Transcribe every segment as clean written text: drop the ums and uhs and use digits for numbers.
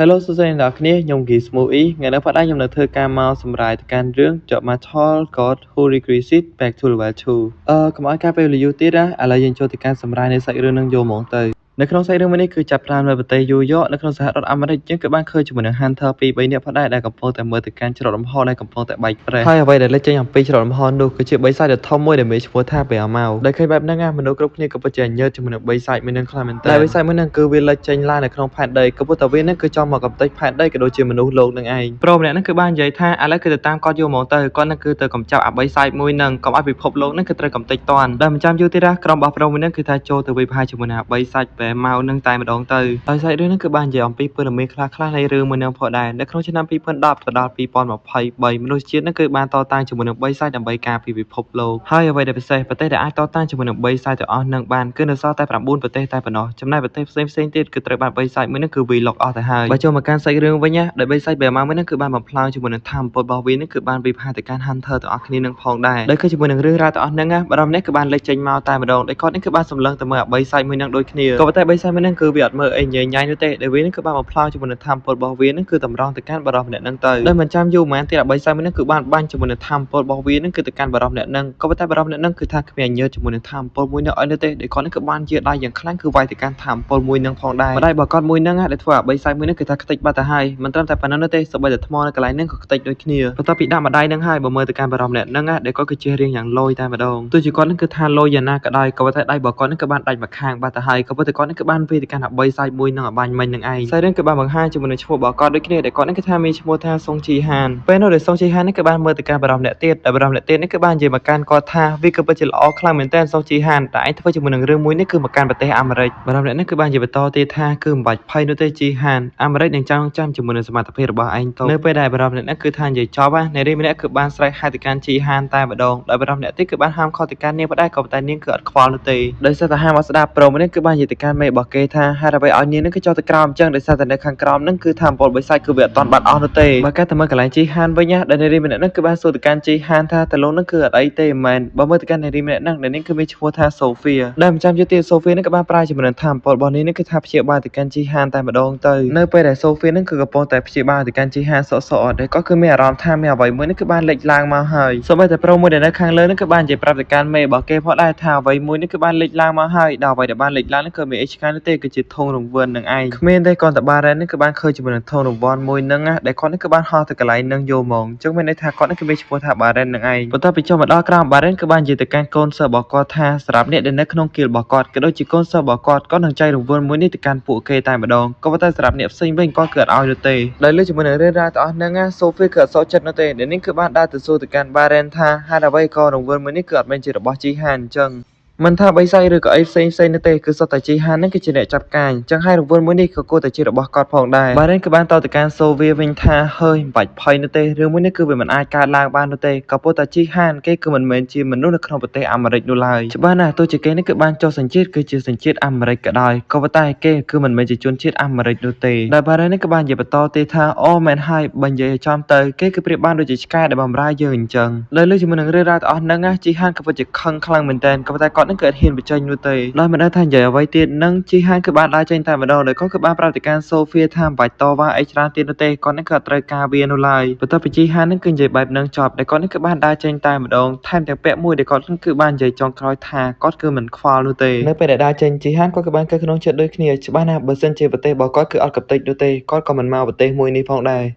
Hello សួស្តីអ្នកទាំងអស់គ្នាខ្ញុំ Gi Smoothie ថ្ងៃនេះផងដែរខ្ញុំនៅធ្វើការមកសម្រាយទៅកាន់រឿង The Metal God Who Regressed Back to Level 2 កុំឲ្យការពេលវេលាយូរទៀតណាឥឡូវយើងចូលទៅកាន់សម្រាយនៃសាច់រឿងនឹងយកហ្មងទៅនៅក្នុងសាច់រឿងមួយនេះគឺចាប់ផ្ដើមនៅប្រទេសញូយ៉កនៅក្នុងសហរដ្ឋអាមេរិកយើងគឺបានឃើញជាមួយនឹង Hunter 2 3នាក់ផងដែរដែលកំពុងតែមើលទៅកាន់ច្រកលំហដែលកំពុងតែបែកប្រេះហើយអ្វីដែលលេចចេញអំពីច្រកលំហនោះគឺជាបិសាចដ៏ធំមួយដែលមានឈ្មោះថាបែម៉ៅដែលឃើញបែបហ្នឹងណាមនុស្សគ្រប់គ្នាក៏ពិតជាញើតជាមួយនឹងបិសាចមួយនឹងខ្លាំងមែនទែនតែបិសាចមួយហ្នឹងគឺវាលេចចេញឡើងនៅក្នុងផែនដីក៏ប៉ុន្តែវាហ្នឹងគឺចង់មកកម្ទេចផែនដីក៏ដូចជាមនុស្សលោកនឹងឯងប្រូម្នាក់ហ្នឹងគឺបាននិយាយថាឥឡូវគឺទៅតាមគាត់យកហ្មងទៅគាត់ហ្នឹងគឺទៅកម្ចាត់អាបិសាចមួយហ្នឹងកុំឲ្យពិភពលោកហ្នឹងគឺត្រូវកម្ទេចតាន់ដែលមិនចាំយូរទៀតណាក្រុមរបស់ប្រូមួយហ្នឹងគឺថាចូលទៅវិភាគជាមួយនឹងអាបិសាចបែម៉ៅនឹងតែម្ដងទៅហើយសាច់រឿងហ្នឹងគឺបាននិយាយអំពីព័ត៌មានខ្លះៗនៃរឿងមួយហ្នឹងផងដែរនៅក្នុងឆ្នាំ2010ទៅដល់2023មនុស្សជាតិហ្នឹងគឺបានតតាំងជាមួយនឹងបិសាចដើម្បីការពារពិភពលោកហើយអ្វីដែលពិសេសប្រទេសដែលអាចតតាំងជាមួយនឹងបិសាចទាំងអស់ហ្នឹងបានគឺនៅសល់តែ9ប្រទេសតែប៉ុណ្ណោះចំណែកប្រទេសផ្សេងៗទៀតគឺត្រូវបានបិសាចមួយហ្នឹងគឺវាយលុកអស់ទៅហើយបើចូលមកកាន់សាច់រឿងវិញណាដោយបិសាចបែម៉ៅមួយហ្នឹងគឺបានបំផ្លាញជាមួយនឹងធម្មពលរបស់វាហ្នឹងគឺបានវិផាទៅកាន់ Hunter ទាំងអស់គ្នានឹងផងដែរដោយគឺជាមួយនឹងរឿងរ៉ាវទាំងអស់ហ្នឹងណាបារម្ភនេះគឺបានលេចចេញមកតែម្ដងដោយគាត់នេះគឺបានសម្លឹងទៅមើលអាបិសាចមួយហ្នឹងដូចគ្នាក៏ប៉ុន្តែបិសាចមួយហ្នឹងគឺវាអត់មើលអីញ៉ៃញ៉ៃនោះទេដែលវាហ្នឹងគឺបានបំផ្លាញជាមួយនឹងធម្មពលរបស់វាហ្នឹងគឺតម្រង់ទៅកាន់បារម្ភម្នាក់ហ្នឹងទៅដោយមិនចាំយូរប៉ុន្មានទៀតអាបិសាចមួយហ្នឹងគឺបានបាញ់ជាមួយនឹងធម្មពលរបស់វាហ្នឹងគឺទៅកាន់បារម្ភម្នាក់ហ្នឹងក៏ប៉ុន្តែបារម្ភម្នាក់ហ្នឹងគឺថាគ្មានញើជាមួយនឹងធម្មពលមួយហ្នឹងអីនោះទេដោយគាត់នេះគឺបានជាដៃយ៉ាងខ្លាំងគឺវាយទៅកាន់ធម្មពលមួយហ្នឹងផងដែរម្ដាយរបស់គាត់មួយហ្នឹងដែលធ្វើអាបិសាចមួយហ្នឹងគឺថាខ្ទេចបាត់ទៅហើយមិនត្រឹមតែប៉ុណ្ណឹងនោះទេសូម្បីតែថ្មនៅកន្លែងហ្នឹងក៏ខ្ទេចដូចគ្នាបន្ទាប់ពីដាក់ម្ដាយហ្នឹងហើយបើមើលទៅកាន់បារម្ភម្នាក់ហ្នឹងដែលគាត់គឺជារៀងយ៉ាងលយតែម្ដងទោះជាគាត់ហ្នឹងគឺថាលយយ៉ាងណាក៏ដោយក៏ប៉ុន្តែដៃរបស់គាត់ហ្នឹងគឺបានដាច់មកខាងបាត់ទៅហើយក៏ប៉ុន្តែគាត់ហ្នឹងគឺបានវាយទៅកាន់អាបិសាចមួយហ្នឹងឲ្យបាញ់មិញហ្នឹងឯងសាច់រឿងគឺបានបង្ហាញជាមួយនឹងឈ្មោះរបស់គាត់ដូចគ្នាដែលគាត់ហ្នឹងគឺថាមានឈ្មោះថាសុងជីហានពេលនោះដែលសុងជីហាននេះគឺបានមើលទៅកាន់បារម្ភអ្នកទៀតដែលបារម្ភអ្នកទៀតនេះគឺបាននិយាយមកកាន់គាត់ថាវាគឺពិតជាល្អខ្លាំងមែនទែនសុងជីហានតែឯងធ្វើជាមួយនឹងរឿងមួយនេះគឺមកកាន់ប្រទេសអាមេរិកបារម្ភអ្នកនេះគឺបាននិយាយបន្តទៀតថាគឺមិនបាច់ភ័យនោះទេជីហានអាមេរិកនឹងចាំចាំជាមួយនឹងសមត្ថភាពរបស់ឯងទៅនៅពេលដែលបារម្ភអ្នកនេះគឺថានិយាយចប់ណានារីម្នាក់គឺបានស្រែកហៅទៅកាន់ជីហានតែម្ដងដោយបារម្ភអ្នកទៀតគឺបានហាមឃាត់ទៅកាន់នាងដែរក៏ប៉ុន្តែនាងគឺអត់ខ្វល់នោះទេដោយសារតែហាមអត់ស្ដាប់ប្រូមនេះគឺបាននិយាយទៅកាន់មេរបស់គេថាហេតុអ្វីឲ្យនាងនេះគឺចុះទៅក្រោមអញ្ចឹងដោយសារតែនៅខាងក្រោមហ្នឹងគឺថាអំពូលបិសាចគឺវាអត់ទាន់បាត់អស់នោះទេបើកែតែមើលកន្លែងជីហានវិញណាដែលនារីម្នាក់ហ្នឹងគឺបានសួរទៅកាន់ជីហានថាតើលោកហ្នឹងគឺអត់អីទេមែនបើមើលទៅកាន់នារីម្នាក់ហ្នឹងដែលនាងគឺមានឈ្មោះថាសូហ្វៀដែលមិនចាំយូរទៀតសូហ្វៀហ្នឹងក៏បានប្រើជាមួយនឹងថាអំពូលរបស់នាងនេះគឺថាព្យាបាលទៅកាន់ជីហានតែម្ដងទៅនៅពេលដែលសូហ្វៀហ្នឹងគឺកំពុងតែព្យាបាលទៅកាន់ជីហានសក់សក់អត់ដែលក៏គឺមានអារម្មណ៍ថាមានអ្វីមួយនេះគឺបានលេចឡើងមកហើយសូម្បីតែប្រុសមួយដែលនៅខាងលើហ្នឹងគឺបាននិយាយប្រាប់ទៅកាន់មេរបស់គេផងដែរថាអ្វីមួយនេះគឺបានលេចឡើងមកហើយដល់អ្វីដែលបានលេចឡើងនេះគឺមានអីឆ្ងាយនោះទេគឺជាធុងរង្វាន់នឹងឯងគ្មានទេគ្រាន់តែបារ៉ែននេះគឺបានឃើញជាមួយនឹងធុងរង្វាន់មួយហ្នឹងណាដែលគាត់នេះគឺបានហោះទៅកន្លែងហ្នឹងយកហ្មងអញ្ចឹងមានន័យថាគាត់នេះគឺមានឈ្មោះថាបារ៉ែននឹងឯងបន្ទាប់ពីចុះមកដល់ក្រោមបារ៉ែនគឺបាននិយាយទៅកាន់កូនសិស្សរបស់គាត់ថាសម្រាប់អ្នកដែលនៅក្នុងគៀលរបស់គាត់ក៏ដូចជាកូនសិស្សរបស់គាត់គាត់នឹងចែករង្វាន់មួយនេះទៅកាន់ពួកគេតែម្ដងក៏ប៉ុន្តែសម្រាប់អ្នកផ្សេងវិញគាត់គឺអត់ឲ្យនោះទេដោយលើជាមួយនឹងរឿងរ៉ាវទាំងអស់ហ្នឹងណាសូហ្វីគឺអត់សុខចិត្តនោះទេដែលនេះគឺបានដើរទៅសួរទៅកាន់បារ៉ែនថាហេតុអ្វីក៏រង្វាន់មួយនេះគឺអត់មែនជារបស់ជីហានអញ្ចឹងមិនថាបិសាចឬក៏អីផ្សេងផ្សេងនោះទេគឺសុទ្ធតែជីហានហ្នឹងគឺជាអ្នកចាប់កាយអញ្ចឹងហើយរង្វាន់មួយនេះក៏គួរតែជារបស់គាត់ផងដែរបារ៉ែនគឺបានតទៅកាន់សូវៀវិញថាហើយមិនបាច់ភ័យនោះទេរឿងមួយនេះគឺវាមិនអាចកើតឡើងបាននោះទេក៏ព្រោះតែជីហានគេគឺមិនមែនជាមនុស្សនៅក្នុងប្រទេសអាមេរិកនោះឡើយច្បាស់ណាស់ទោះជាគេនេះគឺបានចុះសញ្ជាតិគឺជាសញ្ជាតិអាមេរិកក៏ដោយក៏ប៉ុន្តែគេគឺមិនមែនជាជនជាតិអាមេរិកនោះទេដែលបារ៉ែននេះគឺបាននិយាយបន្តទៀតថាអូមែនហើយបើនិយាយឲ្យចំទៅគេគឺប្រៀបបានដូចជាឆ្កែដែលបំរើយើងអញ្ចឹងដោយលើជាមួយនឹងរឿងរ៉ាវទាំងអស់ហ្នឹងណាជីហានក៏ពិតជាខឹងខ្លាំងមែនទែនក៏ប៉ុន្តែគាត់នឹងគឺអត់ហ៊ានបញ្ចេញនោះទេដោយមិនដឹងថានិយាយអ្វីទៀតនឹងជីហានគឺបានដើរចេញតែម្ដងដោយគាត់គឺបានប្រាប់ទៅកាន់សូហ្វៀថាមិនបាច់តវ៉ាអីច្រើនទៀតនោះទេគាត់នឹងគឺអត់ត្រូវការវានោះឡើយបន្ទាប់ពីជីហាននឹងគឺនិយាយបែបហ្នឹងចប់ដែលគាត់នឹងគឺបានដើរចេញតែម្ដងថែមទាំងពាក់មួយដែលគាត់នឹងគឺបាននិយាយចុងក្រោយថាគាត់គឺមិនខ្វល់នោះទេនៅពេលដែលដើរចេញជីហានគាត់គឺបានគិតក្នុងចិត្តដូចគ្នាច្បាស់ណាស់បើសិនជាប្រទេសរបស់គាត់គឺអត់កតិចនោះទេគាត់ក៏មិនមកប្រទេសមួយនេះផងដែរ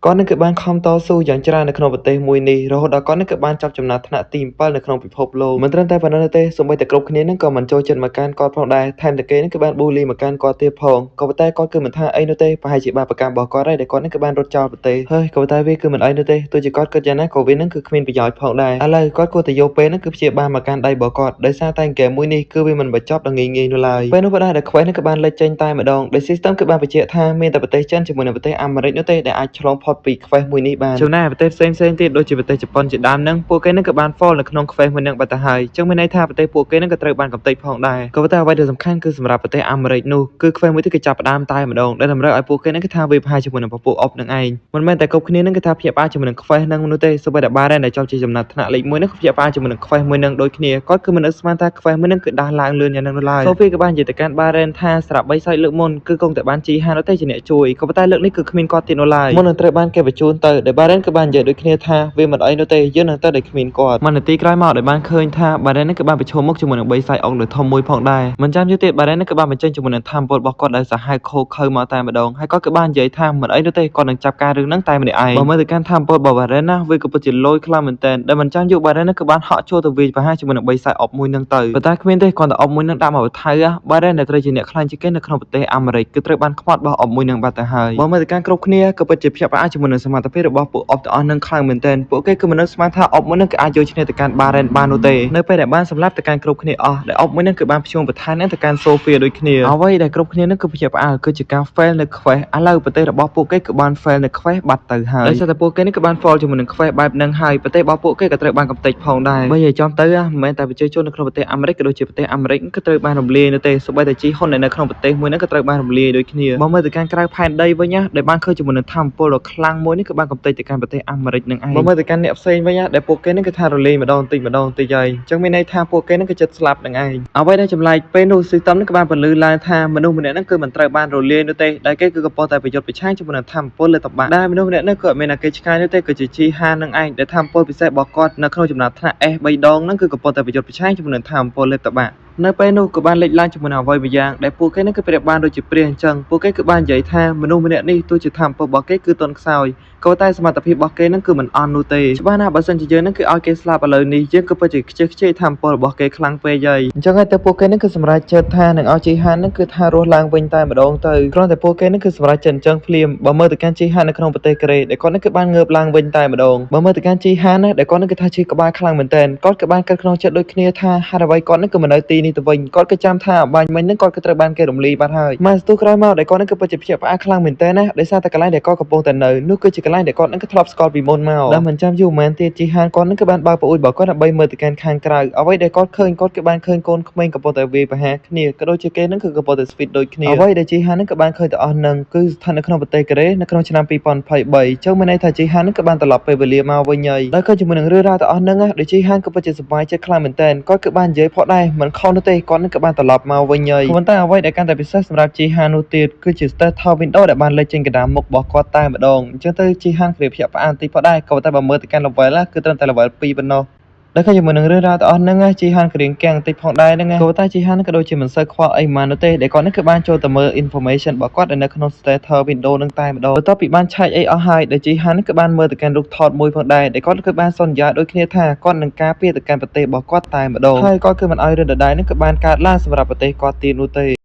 គាត់នឹងគឺបានខំតស៊ូយ៉ាងច្រើននៅក្នុងប្រទេសមួយនេះរហូតដល់គាត់នឹងគឺបានចាប់ចំណាត់ថ្នាក់ទី7នៅក្នុងពិភពលោកមិនត្រឹមតែប៉ុណ្ណោះទេសូម្បីតែគ្រប់គ្នានឹងក៏មិនចូលចិត្តមកកាន់គាត់ផងដែរថែមទាំងគេនឹងគឺបានប៊ូលីមកកាន់គាត់ទៀតផងក៏ប៉ុន្តែគាត់គឺមិនថាអីនោះទេប្រហែលជាបាបកម្មរបស់គាត់ហើយដែលគាត់នឹងគឺបានរត់ចោលប្រទេសហើយក៏ប៉ុន្តែវាគឺមិនអីនោះទេទោះជាគាត់គិតយ៉ាងណាក៏វានឹងគឺគ្មានប្រយោជន៍ផងដែរឥឡូវគាត់គួរតែយកពេលនឹងគឺព្យាបាលមកកាន់ដៃរបស់គាត់ដោយសារតែហ្គេមមួយនេះគឺវាមិនបញ្ចប់ដល់ងាយងាយនោះឡើយពេលនោះបណ្ដាដែល Quest នឹងគឺបានលេចចេញតែម្ដងដោយ system គឺបានបញ្ជាក់ថាមានតែប្រទេសចិនជាមួយនឹងប្រទេសអាមេរិកនោះទេដែលអាចឆ្លងផុត ុតពី quest មួយនេះបានចំណែកប្រទេសផ្សេងផ្សេងទៀតដូចជាប្រទេសជប៉ុនជាដើមហ្នឹងពួកគេនឹងក៏បាន fall នៅក្នុង quest មួយហ្នឹងបាត់ទៅហើយអញ្ចឹងមានន័យថាប្រទេសពួកគេនឹងក៏ត្រូវបានកំទេចផងដែរក៏ប៉ុន្តែអ្វីដែលសំខាន់គឺសម្រាប់ប្រទេសអាមេរិកនោះគឺ quest មួយនេះគឺចាប់ផ្ដើមតែម្ដងដែលតម្រូវឲ្យពួកគេនឹងគឺថាវាយប្រហារជាមួយនឹងពពួក orc នឹងឯងមិនមែនតែគ្រប់គ្នានឹងគឺថាភ្ញាក់ផ្អើលជាមួយនឹង quest ហ្នឹងនោះទេសូម្បីតែបារ៉ែនដែលជាប់ជាចំណាត់ថ្នាក់លេខ1នោះក៏ភ្ញាក់ផ្អើលជាមួយនឹង quest មួយហ្នឹងដូចគ្នាគាត់គឺមិននឹកស្មានថា quest មួយហ្នឹងគឺដាស់ឡើងលឿនយ៉ាងហ្នឹងនោះឡើយសូហ្វីក៏បាននិយាយទៅកាន់បារ៉ែនថាសម្រាប់បីសាច់លើកមុនគឺគង់តែបានជីហានោះទេជាអ្នកជួយក៏ប៉ុន្តែលើកនេះគឺគ្មានគាត់ទៀតនោះឡើយមុននឹងត្រូវបានគេបញ្ជូនទៅដែលបារ៉ែនក៏បាននិយាយដូចគ្នាថាវាមិនអីនោះទេយើងនឹងទៅដោយគ្មានគាត់មួយនាទីក្រោយមកដែលបានឃើញថាបារ៉ែននេះគឺបានប្រឈមមុខជាមួយនឹងបីសាច់អុកដ៏ធំមួយផងដែរមិនចាំយូរទៀតបារ៉ែននេះគឺបានបញ្ចេញជាមួយនឹងថាមពលរបស់គាត់ដែលសាហាវខូខើមកតែម្ដងហើយគាត់គឺបាននិយាយថាមិនអីនោះទេគាត់នឹងចាប់ការរឿងហ្នឹងតែម្នាក់ឯងបើមើលទៅកាន់ថាមពលរបស់បារ៉ែនណាវាក៏ពិតជាលយខ្លាំងមែនទែនដែលមិនចាំយូរបារ៉ែននេះគឺបានហក់ចូលទៅវាយប្រហារជាមួយនឹងបីសាច់អុកមួយហ្នឹងទៅប៉ុន្តែគ្មានទេគ្រាន់តែអុកមួយហ្នឹងដាក់មកបន្ថៅបារ៉ែនដែលត្រូវជាអ្នកខ្លាំងជាងគេនៅក្នុងប្រទេសអាមេរិកគឺត្រូវបានខ្មាត់របស់អុកមួយហ្នឹងបាត់ទៅហើយបើមើលទៅកាន់គ្រប់គ្នាក៏ពិតជាភ្ញាក់ផ្អើលជាមួយនឹងសមត្ថភាពរបស់ពួកអុកទាំងអស់ហ្នឹងខ្លាំងមែនទែនពួកគេគឺមិននឹកស្មានថាអុកមួយហ្នឹងគឺអាចយកឈ្នះទៅកាន់បារ៉ែនបាននោះទេនៅពេលដែលបានសម្លាប់ទៅកាន់គ្រប់គ្នាអស់ដែលអុកមួយហ្នឹងគឺបានភ្ជួងបន្ថែមទៅកាន់សូហ្វីដូចគ្នាអ្វីដែលគ្រប់គ្នាហ្នឹងគឺភ្ញាក់ផ្អើលគឺជាការ fail នៅ quest ឥឡូវប្រទេសរបស់ពួកគេគឺបាន fail នៅ quest បាត់ទៅហើយដោយសារតែពួកគេនេះគឺបាន fall ជាមួយនឹង quest បែបហ្នឹងហើយប្រទេសរបស់ពួកគេក៏ត្រូវបានកំទេចផងដែរបើនិយាយចំទៅមិនមែនតែប្រជាជននៅក្នុងប្រទេសអាមេរិកក៏ដូចជាប្រទេសអាមេរិកក៏ត្រូវបានរំលាយនោះទេសូម្បីតែជីហ៊ុននៅក្នុងប្រទេសមួយហ្នឹងក៏ត្រូវបានរំលាយដូចគ្នាបើមើលទៅកាន់ក្រៅផែនដីវិញណាដែលបានឃើញជាមួយនឹងថាមពលដ៏ខ្លាំងមួយនេះគឺបានកំទេចទៅកាន់ប្រទេសអាមេរិកនឹងឯងបើមើលទៅកាន់អ្នកផ្សេងវិញណាដែលពួកគេនេះគឺថារលាយម្ដងតិចម្ដងតិចហើយអញ្ចឹងមានន័យថាពួកគេនេះគឺចិត្តស្លាប់នឹងឯងអ្វីដែលចម្លែកពេលនោះ system នេះក៏បានពន្លឺឡើងថាមនុស្សម្នាក់ហ្នឹងគឺមិនត្រូវបានរលាយនោះទេដែលគេគឺកំពុងតែប្រយុទ្ធប្រឆាំងជាមួយនឹងថាមពលលើតបាក់ដែលមនុស្សម្នាក់នេះគឺអត់មានតែគេឆ្ងាយនោះទេគឺជាជីហាននឹងឯងដែលថាមពលពិសេសរបស់គាត់នៅក្នុងចំណាត់ថ្នាក់ S 3ដងហ្នឹងគឺកំពុងតែប្រយុទ្ធប្រឆាំងជាមួយនឹងថាមពលលេបតបាក់នៅពេលនោះក៏បានលេចឡើងជាមួយនឹងអ្វីមួយយ៉ាងដែលពួកគេនឹងគឺប្រៀបបានដូចជាព្រះអញ្ចឹងពួកគេគឺបាននិយាយថាមនុស្សម្នាក់នេះទោះជាថាមពលរបស់គេគឺទន់ខ្សោយក៏តែសមត្ថភាពរបស់គេនឹងគឺមិនអន់នោះទេច្បាស់ណាស់បើសិនជាយើងនឹងគឺឲ្យគេស្លាប់ឥឡូវនេះយើងក៏ពិតជាខ្ជិះខ្ជាយថាមពលរបស់គេខ្លាំងពេកហើយអញ្ចឹងហើយទៅពួកគេនឹងគឺសម្រេចចិត្តថានឹងឲ្យជីហាននឹងគឺថារស់ឡើងវិញតែម្ដងទៅគ្រាន់តែពួកគេនឹងគឺសម្រេចចិត្តអញ្ចឹងភ្លាមបើមើលទៅកាន់ជីហាននៅក្នុងប្រទេសកូរ៉េដែលគាត់នឹងគឺបានងើបឡើងវិញតែម្ដងបើមើលទៅកាន់ជីហានណាដែលគាត់នឹងគឺថាឈឺក្បាលខ្លាំងមែនទែនគាត់ក៏បានគិតក្នុងចិត្តដូចគ្នាថាហេតុអ្វីគាត់នឹងគឺមិននៅទីនេះទៅវិញគាត់ក៏ចាំថាបាញ់មិញនឹងគាត់ក៏ត្រូវបានគេរំលាយបាត់ហើយមកស្ទុះក្រោយមកដែលគាត់នឹងគឺពិតជាភ្ញាក់ផ្អើលខ្លាំងមែនទែនណាដោយសារតែកន្លែងដែលគាត់កំពុងតែនៅនោះគឺជាកន្លែងដែលគាត់នឹងគឺធ្លាប់ស្គាល់ពីមុនមកដែលមិនចាំយូរមែនទៀតជីហានគាត់នឹងគឺបានបើកប្អូនរបស់គាត់ដើម្បីមើលទៅកាន់ខាងក្រៅអ្វីដែលគាត់ឃើញគាត់គឺបានឃើញកូនក្មេងកំពុងតែវាយប្រហារគ្នាក៏ដូចជាគេនឹងគឺកំពុងតែស្វីតដូចគ្នាអ្វីដែលជីហាននឹងក៏បានឃើញទាំងអស់នឹងគឺស្ថិតនៅក្នុងប្រទេសកូរ៉េនៅក្នុងឆ្នាំ2023ចឹងមានន័យថាជីហាននឹងក៏បានត្រឡប់ពេលវេលាមកវិញហើយដោយឃើញជាមួយនឹងរឿងរ៉ាវទាំងអស់ហ្នឹងដូចជីហានក៏ពិតជាសប្បាយចិត្តខ្លាំងមែនទែនគាត់គឺបាននិយាយផកដែរមិនខុសនោះទេគាត់នឹងក៏បានត្រឡប់មកវិញហើយប៉ុន្តែអ្វីដែលកាន់តែពិសេសសម្រាប់ជីហាននោះទៀតគឺជា status window ដែលបានលេចចេញកណ្ដាលមុខរបស់គាត់តែម្ដងអញ្ចឹងទៅជីហានគ្រាភ្ញាក់ផ្អើលបន្តិចផកដែរក៏ប៉ុន្តែបើមើលទៅកាន់ level គឺត្រឹមតែ level 2ប៉ុណ្ណោះដល់ឃើញជាមួយនឹងរឿងរ៉ាវទាំងអស់ហ្នឹងជីហានក្រៀងកាំងតិចផងដែរហ្នឹងក៏តែជីហានក៏ដូចជាមិនសូវខ្វល់អីហ្មងនោះទេដែលគាត់នេះគឺបានចូលទៅមើល information របស់គាត់នៅក្នុង status window ហ្នឹងតែម្ដងបន្ទាប់ពីបានឆែកអីអស់ហើយដែលជីហានគឺបានមើលទៅកាន់រូបថតមួយផងដែរដែលគាត់គឺបានសន្យាដូចគ្នាថាគាត់នឹងការពារទៅកាន់ប្រទេសរបស់គាត់តែម្ដងហើយគាត់គឺមិនឲ្យរឿងដដែលហ្នឹងគឺបានកើតឡើងសម្រាប់ប្រទេសគាត់ទៀតនោះទ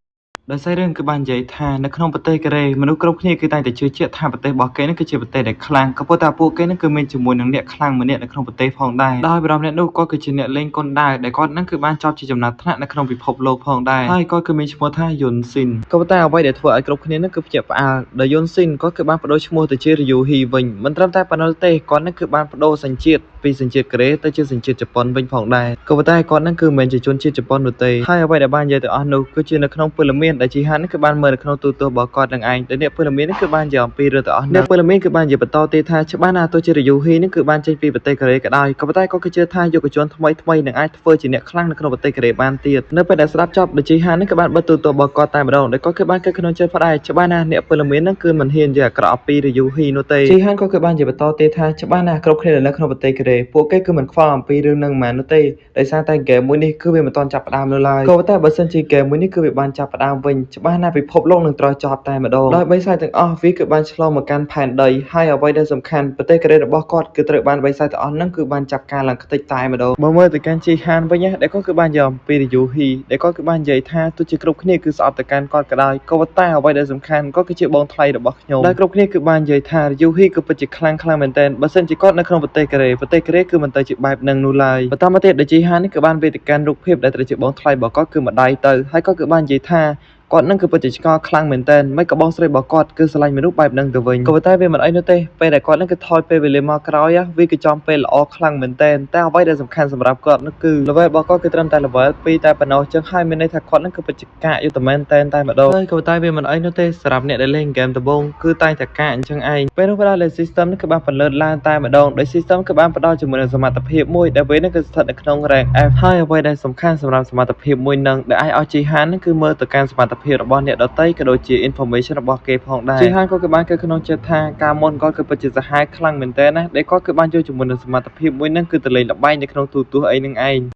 េដោយសាររឿងគឺបាននិយាយថានៅក្នុងប្រទេសកូរ៉េមនុស្សគ្រប់គ្នាគឺតែងតែជឿជាក់ថាប្រទេសរបស់គេនេះគឺជាប្រទេសដែលខ្លាំងក៏ប៉ុន្តែពួកគេនេះគឺមានជាមួយនឹងអ្នកខ្លាំងម្នាក់នៅក្នុងប្រទេសផងដែរដោយបរិមអ្នកនោះគាត់គឺជាអ្នកលេងកុនដាវដែលគាត់នឹងគឺបានចប់ជាចំណាត់ថ្នាក់នៅក្នុងពិភពលោកផងដែរហើយគាត់គឺមានឈ្មោះថាយុនស៊ីនក៏ប៉ុន្តែអ្វីដែលធ្វើឲ្យគ្រប់គ្នានឹងគឺភ្ញាក់ផ្អើលដោយយុនស៊ីនគាត់គឺបានប្ដូរឈ្មោះទៅជារយូហ៊ីវិញមិនត្រឹមតែប៉ុណ្ណោះទេគាត់នឹងគឺបានប្ដូរសញ្ជាតិពីសញ្ជាតិកូរ៉េទៅជាសញ្ជាតិជប៉ុនវិញផងដែរក៏ប៉ុន្តែគាត់នឹងគឺមិនមែនជាជនជាតិជប៉ុននោះទេហើយអ្វីដែលបាននិយាយទៅអស់នោះគឺជានៅក្នុងពលមានដែលជីហាននេះគឺបានមើលនៅក្នុងទូរទស្សន៍របស់គាត់នឹងឯងដែលអ្នកពលមាននេះគឺបាននិយាយអំពីរឿងទាំងអស់នេះអ្នកពលមានគឺបាននិយាយបន្តទៀតថាច្បាស់ណាស់ទោះជារយូហ៊ីនេះគឺបានចេញពីប្រទេសកូរ៉េក៏ដោយក៏ប៉ុន្តែក៏គឺជឿថាយុវជនថ្មីថ្មីនឹងអាចធ្វើជាអ្នកខ្លាំងនៅក្នុងប្រទេសកូរ៉េបានទៀតនៅពេលដែលស្ដាប់ចប់ដែលជីហាននេះគឺបានបិទទូរទស្សន៍របស់គាត់តែម្ដងដែលគាត់គឺបានគិតក្នុងចិត្តផងដែរច្បាស់ណាស់អ្នកពលមាននឹងគឺមិនហ៊ាននិយាយអាក្រក់អំពីរយូហ៊ីនោះទេជីហានក៏គឺបាននិយាយបន្តទៀតថាច្បាស់ណាស់គ្រប់គ្នានៅក្នុងប្រទេសកូរ៉េពួកគេគឺមិនខ្វល់អំពីរឿងនឹងហ្មងនោះទេដោយសារតែហ្គេមមួយនេះគឺវាមិនទាន់ចាប់ផ្ដើមនៅឡើយក៏ប៉ុន្តែបើសិនជាហ្គេមមួយនេះគឺវាបានចាប់ផ្ដើមវិញច្បាស់ណាស់ពិភពលោកនឹងត្រូវចប់តែម្ដងដោយបិសាចទាំងអស់វាគឺបានឆ្លងមកកាន់ផែនដីហើយអ្វីដែលសំខាន់ប្រទេសកូរ៉េរបស់គាត់គឺត្រូវបានបិសាចទាំងអស់ហ្នឹងគឺបានចាប់ការឡើងខ្ទេចតែម្ដងបើមើលទៅកាន់ជីហានវិញណាដែលគាត់គឺបានយកអំពីរយូហ៊ីដែលគាត់គឺបាននិយាយថាទោះជាគ្រប់គ្នាគឺស្អប់ទៅកាន់គាត់ក៏ដោយក៏ប៉ុន្តែអ្វីដែលសំខាន់គាត់គឺជាបងថ្លៃរបស់ខ្ញុំដែលគ្រប់គ្នាគឺបាននិយាយថារយូហ៊ីគឺពិតជាខ្លាំងខ្លាំងមែនទែនបើសិនជាគាត់នៅក្នុងប្រទេសកូរ៉េប្រទេសកូរ៉េគឺមិនទៅជាបែបហ្នឹងនោះឡើយបន្តមកទៀតដែលជីហាននេះគឺបានវេទិការូបភាពដែលត្រូវជាបងថ្លៃរបស់គាត់គឺម្ដាយទៅហើយគាត់គឺបាននិយាយថា គាត់នឹងគឺពិតជាឆ្ងល់ខ្លាំងមែនទែនមិនក៏បងស្រីរបស់គាត់គឺស្រឡាញ់មនុស្សបែបហ្នឹងទៅវិញក៏ប៉ុន្តែវាមិនអីនោះទេពេលដែលគាត់នឹងគឺថយពេលវេលាមកក្រោយវាគឺចំពេលល្អខ្លាំងមែនទែនតែអ្វីដែលសំខាន់សម្រាប់គាត់នោះគឺ level របស់គាត់គឺត្រឹមតែ level 2តែប៉ុណ្ណោះចឹងហើយមានន័យថាគាត់នឹងគឺពិតជាកាកយុទ្ធមែនទែនតែម្ដងហើយក៏ប៉ុន្តែវាមិនអីនោះទេសម្រាប់អ្នកដែលលេងហ្គេមដំបូងគឺតែងតែកាកអញ្ចឹងឯងពេលនោះផ្ដល់លើ system នេះគឺបានផលិតឡើងតែម្ដងដោយ system គឺបានផ្ដល់ជាមួយនឹងសមត្ថភាពមួយដែលវានឹងគឺស្ថិតនៅក្នុង rank F ហើយអ្វីដែលសំខាន់សម្រាប់សមត្ថភាពមួយនឹងដែលអាចឲ្យជីហាននឹងគឺមើលទៅកាន់សមត្ថភាពរបស់អ្នកដទៃក៏ដូចជា information របស់គេផងដែរជីហានក៏គឺបានគឺក្នុងចិត្តថាការមុនគាត់គឺពិតជាសាហាវខ្លាំងមែនទែនណាដែលគាត់គឺបានយកជាមួយនឹងសមត្ថភាពមួយនឹងគឺទៅលេងល្បែងនៅក្នុងទូរទស្សន៍អីនឹងឯង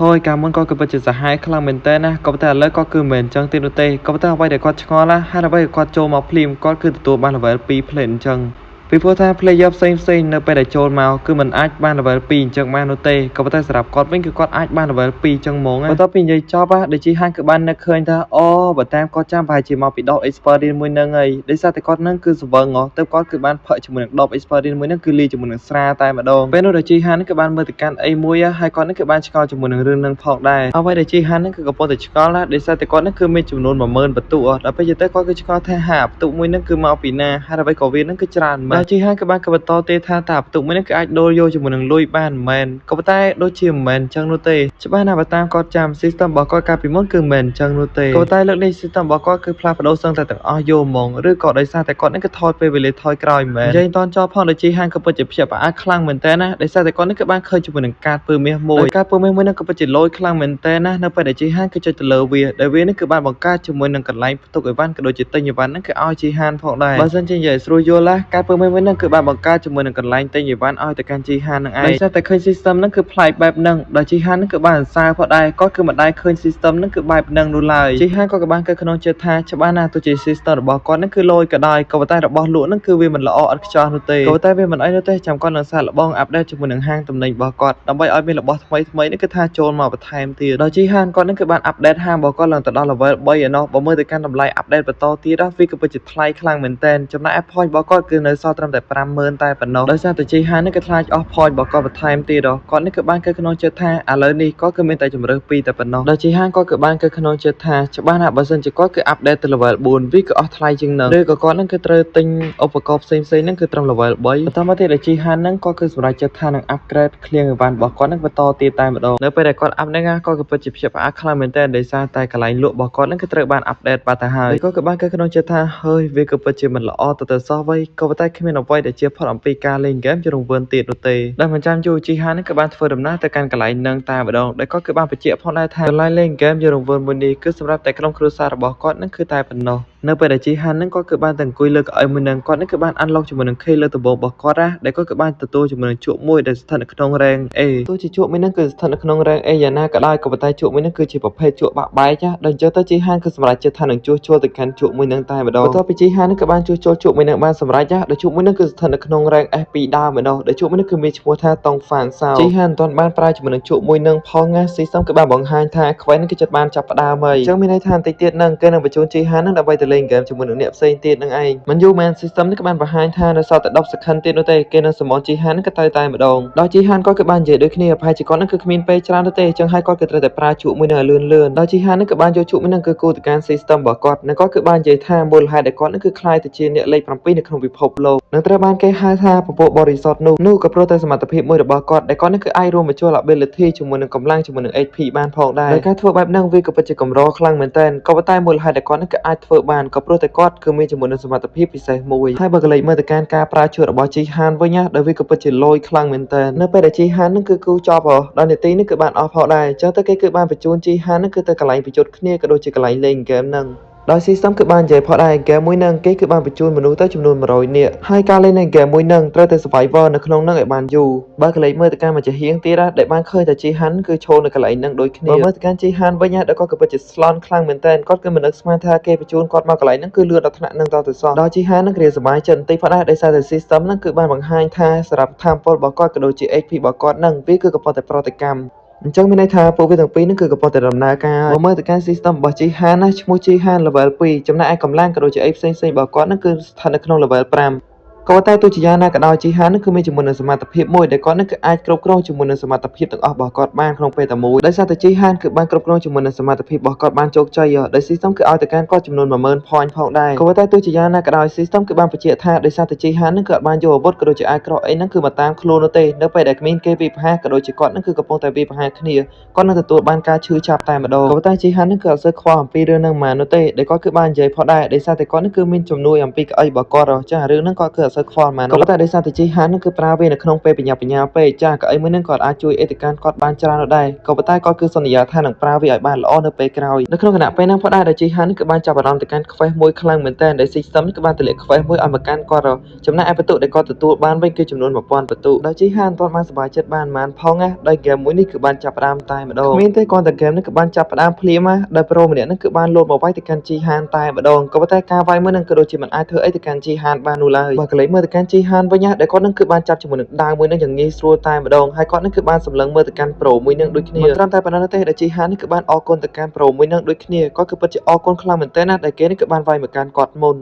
ហើយកាលមុនគាត់ក៏ពិតជាសាហាវខ្លាំងមែនតើណាក៏ប៉ុន្តែឥឡូវគាត់គឺមិនមែនអញ្ចឹងទេនោះទេក៏ប៉ុន្តែអ្វីដែលគាត់ឆ្ងល់ណាហើយអ្វីដែលគាត់ចូលមកភ្លាមគាត់គឺទទួលបាន level 2 play អញ្ចឹងពីព្រោះថា player ផ្សេងផ្សេងនៅពេលដែលចូលមកគឺมันអាចបាន level 2អញ្ចឹងបាននោះទេក៏ប៉ុន្តែសម្រាប់គាត់វិញគឺគាត់អាចបាន level 2អញ្ចឹងហ្មងបន្ទាប់ពីនិយាយចប់ដូចជាហានគឺបាននឹកឃើញថាអូបើតាមគាត់ចាំប្រហែលជាមកពីដប experience មួយហ្នឹងហើយដោយសារតែគាត់ហ្នឹងគឺស្វឹងហ៎ទៅគាត់គឺបានផឹកជាមួយនឹងដប experience មួយហ្នឹងគឺលាយជាមួយនឹងស្រាតែម្ដងពេលនោះដូចជាហានគឺបានមើលទៅកាន់អីមួយហើយគាត់ហ្នឹងគឺបានឆ្ងល់ជាមួយនឹងរឿងហ្នឹងផងដែរអ្វីដែលជីហានហ្នឹងគឺកំពុងតែឆ្ងល់ណាដោយសារតែគាត់ហ្នឹងគឺមានចំនួន10000បន្ទុកដល់ពេលទៅគាត់គឺឆ្ងល់ថាហាបន្ទុកមួយហ្នឹងគឺមកពីណាហើយអ្វីក៏វាហ្នឹងគឺច្រើនមែនដល់ជីហានគឺបានក៏បន្តទេថាតើបន្ទុកមួយហ្នឹងគឺអាចដូរយកជាមួយនឹងលុយបានមែនក៏ប៉ុន្តែដូចជាមិនមែនអញ្ចឹងនោះទេច្បាស់ណាស់បើតាមគាត់ចាំ system របស់គាត់កាលពីមុនគឺមិនមែនអញ្ចឹងនោះទេក៏ប៉ុន្តែលើកនេះ system របស់គាត់គឺផ្លាស់ប្ដូរសឹងតែទាំងអស់យកហ្មងឬក៏ដោយសារតែគាត់ហ្នឹងគឺថយពេលវេលាថយក្រោយមែននិយាយតនចោលផងដូចជីហានក៏ពិតជាភ្ញាក់ផ្អើលខ្លាំងមែនតើណាដោយសារតែគាត់នេះគឺបានឃើញជាមួយនឹងកាតពើមាសមួយកាតពើមាសមួយហ្នឹងក៏ពិតជាលយខ្លាំងមែនតើណានៅពេលដែលជីហានគឺចុចទៅលើវាដែលវានេះគឺបានបង្កើតជាមួយនឹងកន្លែងផ្ទុកអីវ៉ាន់ក៏ដូចជាទិញអីវ៉ាន់ហ្នឹងគឺឲ្យជីហានផងដែរបើសិនជានិយាយស្រួលយល់ណាកាតពើមាសមួយហ្នឹងគឺបានបង្កើតជាមួយនឹងកន្លែងទិញអីវ៉ាន់ឲ្យទៅកាន់ជីហានហ្នឹងឯងដោយសារតែឃើញ system ហ្នឹងគឺប្លែកបែបហ្នឹងដល់ជីហានហ្នឹងគឺបានសរសើរផងដែរគាត់គឺមិនដែលឃើញ system ហ្នឹងគឺបែបហ្នឹងនោះឡើយជីហានក៏បានគិតក្នុងចិត្តថាច្បាស់ណាស់ទោះជា system របស់គាត់ហ្នឹងគឺលយក៏ដោយក៏ប៉ុន្តែរបស់លក់ហ្នឹងគឺវាមិនល្អឥតខ្ចោះនោះទេក៏ប៉ុន្តែវាមិនអីនោះទេចាំគាត់នឹងសាកល្បង update ជាមួយនឹងហាងទំនិញរបស់គាត់ដើម្បីឲ្យមានរបស់ថ្មីថ្មីនេះគឺថាចូលមកបន្ថែមទៀតដល់ជីហានគាត់ហ្នឹងគឺបាន update ហាងរបស់គាត់ឡើងទៅដល់ level 3ឯណោះបើមើលទៅកាន់តម្លៃ update បន្តទៀតវាគឺពិតជាថ្លៃខ្លាំងមែនទែនចំណែក point របស់គាត់គឺនៅសល់ត្រឹមតែ50000តែប៉ុណ្ណោះដោយសារតែជីហាននេះគឺខ្លាចអស់ point របស់គាត់បន្ថែមទៀតគាត់នេះគឺបានគិតក្នុងចិត្តថាឥឡូវនេះគាត់គឺមានតែជម្រើសពីរតែប៉ុណ្ណោះដល់ជីហានគាត់គឺបានគិតក្នុងចិត្តថាច្បាស់ណាស់បើសិនជាគាត់គឺ update ទៅ level 4វាគឺអស់ថ្លៃជាងនឹងឬក៏គាត់នឹងគឺត្រូវទិញឧបករណ៍ផ្សេងៗហ្នឹងគឺត្រឹម level 3បន្តមកទៀតដល់ជីហានហ្នឹងគាត់គឺសម្រេចចិត្តថានឹង upgrade ឃ្លាំងអីវ៉ាន់របស់គាត់ហ្នឹងបន្តទៀតតែម្ដងនៅពេលដែលគាត់ up ហ្នឹងគាត់ក៏ពិតជាភ្ញាក់ផ្អើលខ្លាំងមែនទែនដោយសារតែកន្លែងលក់របស់គាត់ហ្នឹងគឺត្រូវបាន update បាត់ទៅហើយគាត់ក៏បានគិតក្នុងចិត្តថាហើយវាក៏ពិតជាមិនល្អទៅទៅសោះវៃក៏ប៉ុន្តែគ្មានអ្វីដែលជាផុតអំពីការលេងហ្គេមជារង្វើទៀតនោះទេដែលមិនចាំយូរជីហានហ្នឹងក៏បានធ្វើដំណើរទៅកាន់កន្លែងហ្នឹងតែម្ដងដែលគាត់គឺបានបញ្ជាក់ផងដែរថាកន្លែងលេងហ្គេមជារង្វើមួយនេះគឺសម្រាប់តែក្រុមគ្រួសាររបស់គាត់ហ្នឹងគឺតែប៉ុណ្ណោះនៅពេលដែលជីហានហ្នឹងគាត់គឺបានតែអង្គុយលើកៅអីមួយហ្នឹងគាត់ហ្នឹងគឺបាន unlock ជាមួយនឹង key លើដំបូងរបស់គាត់ណាដែលគាត់គឺបានទទួលជាមួយនឹងជក់មួយដែលស្ថិតនៅក្នុង rank A ទោះជាជក់មួយហ្នឹងគឺស្ថិតនៅក្នុង rank A យ៉ាងណាក៏ដោយក៏ប៉ុន្តែជក់មួយហ្នឹងគឺជាប្រភេទជក់បាក់បែកណាដល់អញ្ចឹងទៅជីហានគឺសម្រេចចិត្តថានឹងជួសជុលទៅកាន់ជក់មួយហ្នឹងតែម្ដងបន្ទាប់ពីជីហានហ្នឹងគឺបានជួសជុលជក់មួយហ្នឹងបានសម្រេចណាដល់ជក់មួយហ្នឹងគឺស្ថិតនៅក្នុង rank S2 ដើមម្ដងដែលជក់មួយហ្នឹងគឺមានឈ្មោះថាតុងហ្វាងសោជីហានមិនទាន់បានប្រើជាមួយនឹងជក់មួយហ្នឹងផងណា system គឺបានបង្ហាញថាខ្វែនហ្នឹងគឺចិត្តបានចាប់ផ្ដើមហើយអញ្ចឹងមានន័យថាបន្តិចទៀតហ្នឹងគេនឹងបញ្ជូនជីហានហ្នឹងដើម្បីទៅលេងហ្គេមជាមួយនឹងអ្នកផ្សេងទៀតនឹងឯងមិនយូរមែន system នេះក៏បានបង្ហាញថានៅសល់តែ10 second ទៀតនោះទេគេនឹង summon ជីហានហ្នឹងក៏ទៅតែម្ដងដល់ជីហានគាត់គឺបាននិយាយដូចគ្នាប្រហែលជាគាត់ហ្នឹងគឺគ្មានពេលច្រើនទេអញ្ចឹងហើយគាត់គឺត្រូវតែប្រើជក់មួយនឹងឲ្យលឿនលឿនដល់ជីហានហ្នឹងក៏បានយកជក់មួយហ្នឹងគឺគូទៅកាន់ system របស់គាត់និងគាត់គឺបាននិយាយថាមូលហេតុដែលគាត់ហ្នឹងគឺក្លាយទៅជាអ្នកលេខ7នៅក្នុងពិភពលោកនឹងត្រូវបានគេហៅថាពពួកបរិសុទ្ធនោះនោះក៏ព្រោះតែសមត្ថភាពមួយរបស់គាត់ដែលគាត់ហ្នឹងគឺអាចរួមបញ្ចូល ability ជាមួយនឹងកម្លាំងជាមួយនឹង HP បានផងដែរដោយការធ្វើបែបហ្នឹងវាក៏ពិតជាកម្រខ្លាំងមែនទែនក៏ប៉ុន្តែមូលហេតុដែលគាត់ហ្នឹងគឺអាចធ្វើបានក៏ព្រោះតែគាត់គឺមានជាមួយនឹងសមត្ថភាពពិសេសមួយហើយបើកលេចមើលទៅកាន់ការប្រើជក់របស់ជីហានវិញណាដែលវាក៏ពិតជាលយខ្លាំងមែនទែននៅពេលដែលជីហានហ្នឹងគឺគូចប់ហ៎ដល់នាទីនេះគឺបានអស់ផងដែរអញ្ចឹងទៅគេគឺបានបញ្ជូនជីហានហ្នឹងគឺទៅកន្លែងប្រយុទ្ធគ្នាក៏ដូចជាកន្លែងលេងហ្គេមហ្នឹងដោយ system គឺបាននិយាយផុតដែរហ្គេមមួយហ្នឹងគេគឺបានបញ្ជូនមនុស្សទៅចំនួន100នាក់ហើយការលេងនៅហ្គេមមួយហ្នឹងត្រូវតែ survivor នៅក្នុងហ្នឹងឲ្យបានយូរបើកលេចមើលទៅកាន់មួយជាហៀងទៀតណាដែលបានឃើញថាជីហាន់គឺឈរនៅកន្លែងហ្នឹងដូចគ្នាបើមើលទៅកាន់ជីហាន់វិញណាដែលគាត់ក៏ពិតជាស្លន់ខ្លាំងមែនតើគាត់គឺមិននឹកស្មានថាគេបញ្ជូនគាត់មកកន្លែងហ្នឹងគឺលឿនដល់ថ្នាក់ហ្នឹងតទៅសោះដល់ជីហាន់ហ្នឹងគ្រាសប្បាយចិត្តបន្តិចផុតដែរដោយសារតែ system ហ្នឹងគឺបានបង្ហាញថាសម្រាប់ថាមពលរបស់គាត់ក៏ដូចជា HP របស់គាត់ហ្នឹងវាគឺកំពុងតែប្រតិកម្មអញ្ចឹងមានន័យថាពួកវាទាំងពីរហ្នឹងគឺកំពុងតែដំណើរការមកមើលទៅកាន់ system របស់ Jihan ណាឈ្មោះ Jihan level 2ចំណែកឯកម្លាំងក៏ដូចជាអីផ្សេងៗរបស់គាត់ហ្នឹងគឺស្ថិតនៅក្នុង level 5។ ក៏តែទោះជាយ៉ាងណាក៏ដោយជីហាននឹងគឺមានជាមួយនឹងសមត្ថភាពមួយដែលគាត់នឹងគឺអាចគ្រប់គ្រងជាមួយនឹងសមត្ថភាពទាំងអស់របស់គាត់បានក្នុងពេលតែមួយដោយសារតែជីហានគឺបានគ្រប់គ្រងជាមួយនឹងសមត្ថភាពរបស់គាត់បានជោគជ័យដោយ system គឺឲ្យទៅកាន់គាត់ចំនួន10000 point ផងដែរក៏តែទោះជាយ៉ាងណាក៏ដោយ system គឺបានបញ្ជាក់ថាដោយសារតែជីហាននឹងគឺអត់បានយកអាវុធក៏ដូចជាអាវក្រោះអីហ្នឹងគឺមកតាមខ្លួននោះទេនៅពេលដែលគ្មានគេវាយប្រហារក៏ដូចជាគាត់នឹងគឺកំពុងតែវាយប្រហារគ្នាគាត់នឹងទទួលបានការឈឺចាប់តែម្ដងក៏តែជីហាននឹងគឺអត់សូវខ្វល់អំពីរឿងហ្នឹងហ្មងនោះទេដែលគាត់គឺបាននិយាយផងដែរដោយសារតែគាត់នឹងគឺមានជំនួយអំពីកៅអីរបស់គាត់ចារឿងហ្នឹងគាត់គឺអត់សូវខ្វល់ហ្មងក៏តែដោយសារតែជីហាននឹងគឺប្រើវានៅក្នុងពេលបញ្ញាបញ្ញាពេកចាកៅអីមួយហ្នឹងក៏អាចជួយអេតកានគាត់បានច្រើននោះដែរក៏ប៉ុន្តែគាត់គឺសន្យាថានឹងប្រើវាឲ្យបានល្អនៅពេលក្រោយនៅក្នុងខណៈពេលហ្នឹងផងដែរដែលជីហានគឺបានចាប់អារម្មណ៍ទៅកាន់ quest មួយខ្លាំងមែនទែនដែល system គឺបានទម្លាក់ quest មួយឲ្យមកកាន់គាត់ចំណែកឯបន្ទុកដែលគាត់ទទួលបានវិញគឺចំនួន1000បន្ទុកដោយជីហានមិនទាន់បានសប្បាយចិត្តបានប៉ុន្មានផងណាដោយ game មួយនេះគឺបានចាប់ផ្ដើមតែម្ដងគ្មានទេគ្រាន់តែ game នេះគឺបានចាប់ផ្ដើមភ្លាមណាដោយ pro ម្នាក់ហ្នឹងគឺបានលោតមកវាយទៅកាន់ជីហានតែម្ដងក៏ប៉ុន្តែការវាយមួយហ្នឹងក៏ដូចជាមិនអាចធ្វើអីទៅកាន់ជីហានបាននោះឡើយបើកលេចមើលទៅកាន់ជីហានវិញណាដែលគាត់ហ្នឹងគឺបានចាប់ជាមួយនឹងដាវមួយហ្នឹងយ៉ាងងាយស្រួលតែម្ដងហើយគាត់ហ្នឹងគឺបានសម្លឹងមើលទៅកាន់ pro មួយហ្នឹងដូចគ្នាមិនត្រឹមតែប៉ុណ្ណោះទេដែលជីហាននេះគឺបានអរគុណទៅកាន់ pro មួយហ្នឹងដូចគ្នាគាត់គឺពិតជាអរគុណខ្លាំងមែនទែនណាដែលគេនេះគឺបានវាយមកកាន់គាត់មុន។